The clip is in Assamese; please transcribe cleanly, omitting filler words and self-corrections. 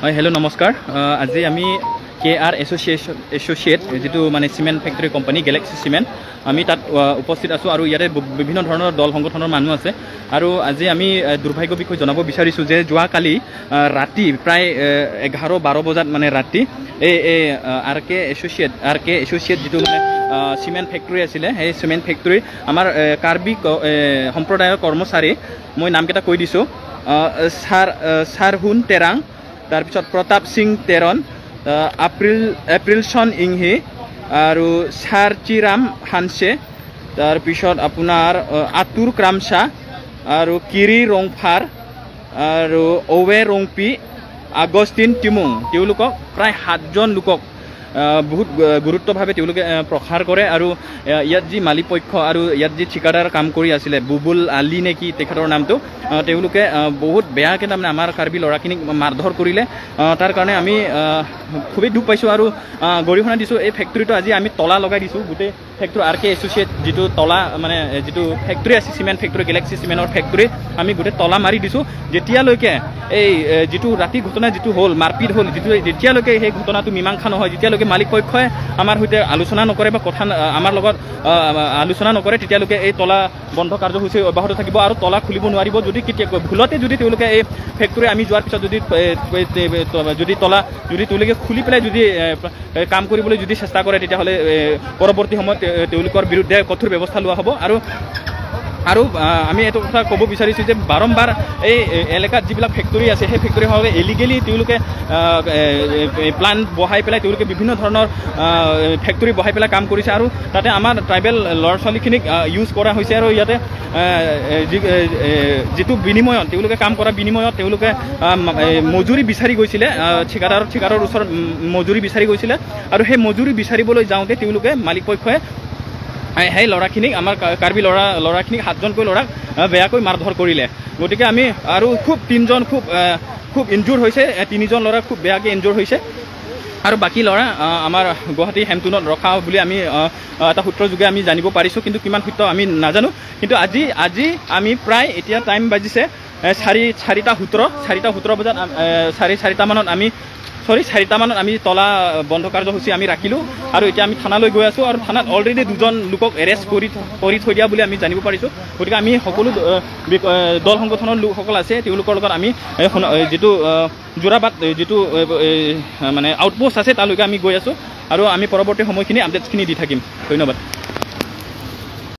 হয়, হেল্ল', নমস্কাৰ। আজি আমি কে আৰ এছ'চিয়েট যিটো মানে cement factory company Galaxy cement, আমি তাত উপস্থিত আছোঁ আৰু ইয়াতে বিভিন্ন ধৰণৰ দল সংগঠনৰ মানুহ আছে। আৰু আজি আমি দুৰ্ভাগ্য বিষয় জনাব বিচাৰিছোঁ যে যোৱাকালি ৰাতি প্ৰায় 11-12 বজাত মানে ৰাতি এই আৰ কে এছ'চিয়েট যিটো মানে চিমেণ্ট ফেক্টৰী আছিলে, সেই চিমেণ্ট ফেক্টৰী আমাৰ কাৰ্বি সম্প্ৰদায়ৰ কৰ্মচাৰী, মই নামকেইটা কৈ দিছোঁ, ছাৰহুন তেৰাং, তাৰপিছত প্ৰতাপ সিং তেৰণ, এপ্ৰিলছন ইংহি আৰু ছাৰচিৰাম হানছে, তাৰপিছত আপোনাৰ আতুৰ ক্ৰামচা আৰু কিৰি ৰংফাৰ আৰু অৱে ৰংপি, আগষ্টিন টিমুং, তেওঁলোকক প্ৰায় 7জন লোকক বহুত গুৰুত্বভাৱে তেওঁলোকে প্ৰসাৰ কৰে। আৰু ইয়াত যি মালিক পক্ষ আৰু ইয়াত যি ঠিকাদাৰ কাম কৰি আছিলে, বুবুল আলী নে কি তেখেতৰ নামটো, তেওঁলোকে বহুত বেয়াকৈ তাৰমানে আমাৰ কাৰ্বি ল'ৰাখিনিক মাৰধৰ কৰিলে। তাৰ কাৰণে আমি খুবেই দুখ পাইছোঁ আৰু গৰিহণা দিছোঁ। এই ফেক্টৰীটো আজি আমি তলা লগাই দিছোঁ। গোটেই ফেক্টৰী আৰ কে এছ'চিয়েট যিটো তলা মানে যিটো ফেক্টৰী আছে, চিমেণ্ট ফেক্টৰী, গেলেক্সি চিমেণ্টৰ ফেক্টৰী, আমি গোটেই তলা মাৰি দিছোঁ। যেতিয়ালৈকে এই যিটো ৰাতি ঘটনা যিটো হ'ল, মাৰপিট হ'ল, যিটো যেতিয়ালৈকে সেই ঘটনাটো মীমাংসা নহয়, যেতিয়ালৈকে মালিক পক্ষই আমাৰ সৈতে আলোচনা নকৰে বা কথা আমাৰ লগত আলোচনা নকৰে, তেতিয়ালৈকে এই তলা বন্ধ কাৰ্যসূচী অব্যাহত থাকিব আৰু তলা খুলিব নোৱাৰিব। যদি কেতিয়া ভুলতে যদি তেওঁলোকে এই ফেক্টৰী আমি যোৱাৰ পিছত যদি তলা যদি তেওঁলোকে খুলি পেলাই যদি কাম কৰিবলৈ যদি চেষ্টা কৰে, তেতিয়াহ'লে পৰৱৰ্তী সময়ত তেওঁলোকৰ বিৰুদ্ধে কঠোৰ ব্যৱস্থা লোৱা হ'ব। আৰু আমি এইটো কথা ক'ব বিচাৰিছোঁ যে বাৰম্বাৰ এই এলেকাত যিবিলাক ফেক্টৰী আছে, সেই ফেক্টৰীসমূহে ইলিগেলি তেওঁলোকে প্লাণ্ট বহাই পেলাই তেওঁলোকে বিভিন্ন ধৰণৰ ফেক্টৰী বহাই পেলাই কাম কৰিছে আৰু তাতে আমাৰ ট্ৰাইবেল ল'ৰা ছোৱালীখিনিক ইউজ কৰা হৈছে। আৰু ইয়াতে যিটো বিনিময়ত তেওঁলোকে কাম কৰাৰ বিনিময়ত তেওঁলোকে মজুৰি বিচাৰি গৈছিলে, ঠিকাদাৰৰ ওচৰত মজুৰি বিচাৰি গৈছিলে আৰু সেই মজুৰি বিচাৰিবলৈ যাওঁতে তেওঁলোকে মালিক পক্ষই সেই ল'ৰাখিনিক, আমাৰ কাৰ্বি ল'ৰাখিনিক, 7জনকৈ ল'ৰাক বেয়াকৈ মাৰধৰ কৰিলে। গতিকে আমি আৰু খুব তিনিজন খুব ইনজুৰ হৈছে, তিনিজন ল'ৰা খুব বেয়াকৈ ইনজুৰ হৈছে আৰু বাকী ল'ৰা আমাৰ গুৱাহাটী হেমটুনত ৰখা বুলি আমি এটা সূত্ৰযোগে আমি জানিব পাৰিছোঁ, কিন্তু কিমান সত্য আমি নাজানো। কিন্তু আজি আমি প্ৰায় এতিয়া টাইম বাজিছে 4:17 বজাত, 4:30মানত আমি, চৰি, 4টামানত আমি তলা বন্ধ কাৰ্যসূচী আমি ৰাখিলোঁ আৰু এতিয়া আমি থানালৈ গৈ আছোঁ আৰু থানাত অলৰেডি দুজন লোকক এৰেষ্ট কৰি থৈ দিয়া বুলি আমি জানিব পাৰিছোঁ। গতিকে আমি সকলো দল সংগঠনৰ লোকসকল আছে, তেওঁলোকৰ লগত আমি যিটো যোৰাবাট যিটো মানে আউটপোষ্ট আছে, তালৈকে আমি গৈ আছোঁ আৰু আমি পৰৱৰ্তী সময়খিনি আপডেটছখিনি দি থাকিম। ধন্যবাদ।